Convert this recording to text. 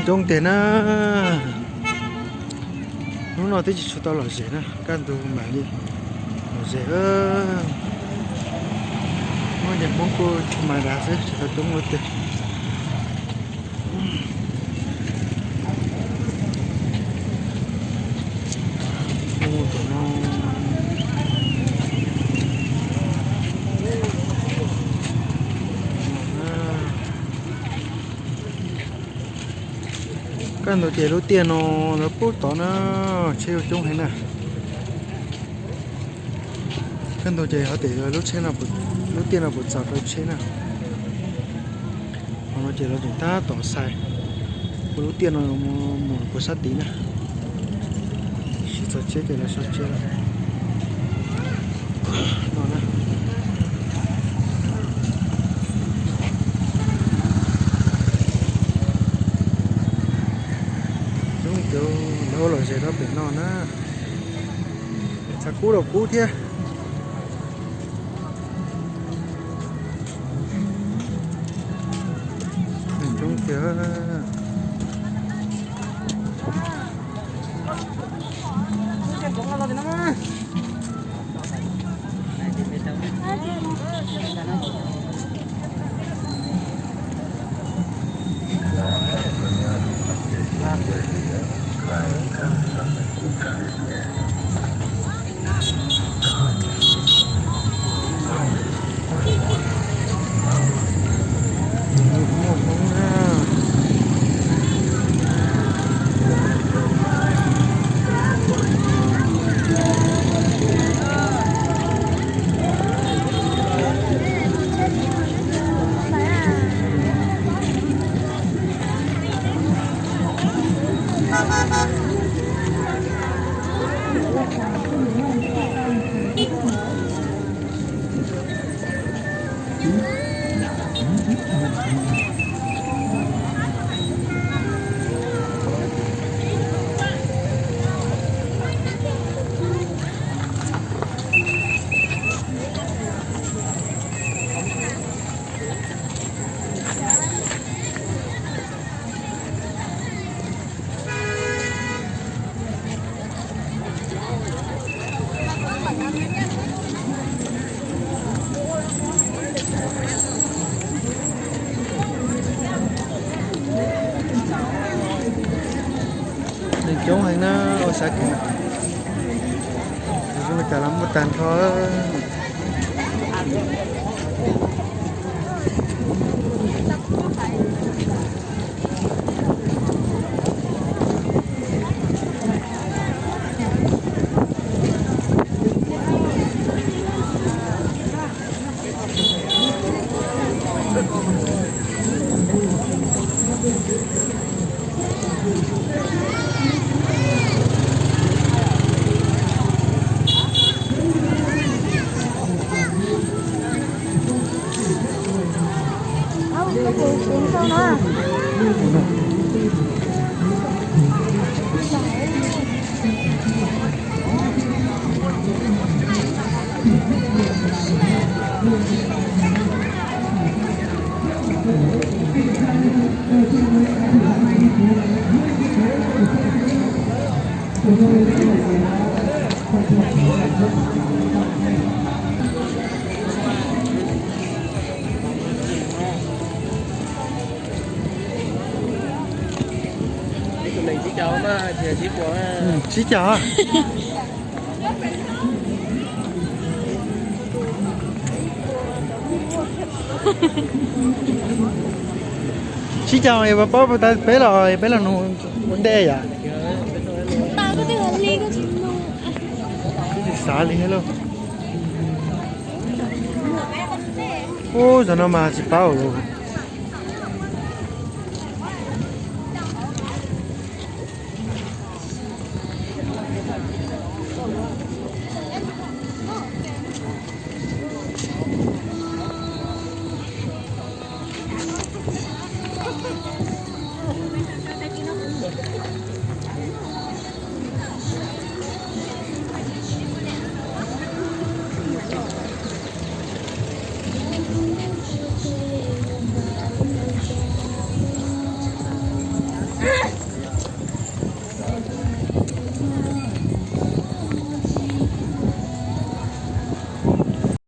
Coob tiag na. Hnub no twb tsis tshua tau lom zem na, kaj ntug mam li lom zem. Muaj cov Hmoob kuj mas dav xwb, tsis tau coob ua twg. Kaj ntug ces lub tiaj no lawv pub tod na, tsheb yuav coob heev na. Kaj ntug ces ho tias lub tsheb no, lub tiaj no puas txaus rau tsheb na. Qhov no ces lawv tseem tab tom xais, kuv lub tiaj no mus puas sab tid na. Sib txog tsheb ces lawv so tsheb lawm no na. Coob cov lawv ua lom zem rau pem no na. Txav kub los kub thiab. Coob tiag. Neeg coob heev na, ua xav kev na. Zoo li cas los muaj tag nrho. Sib caug. Sib caug, paub tas peb los, peb los nug ua ntej yom. Xav li thiab lauj. Ub, zaum no mas tsis paub lawm.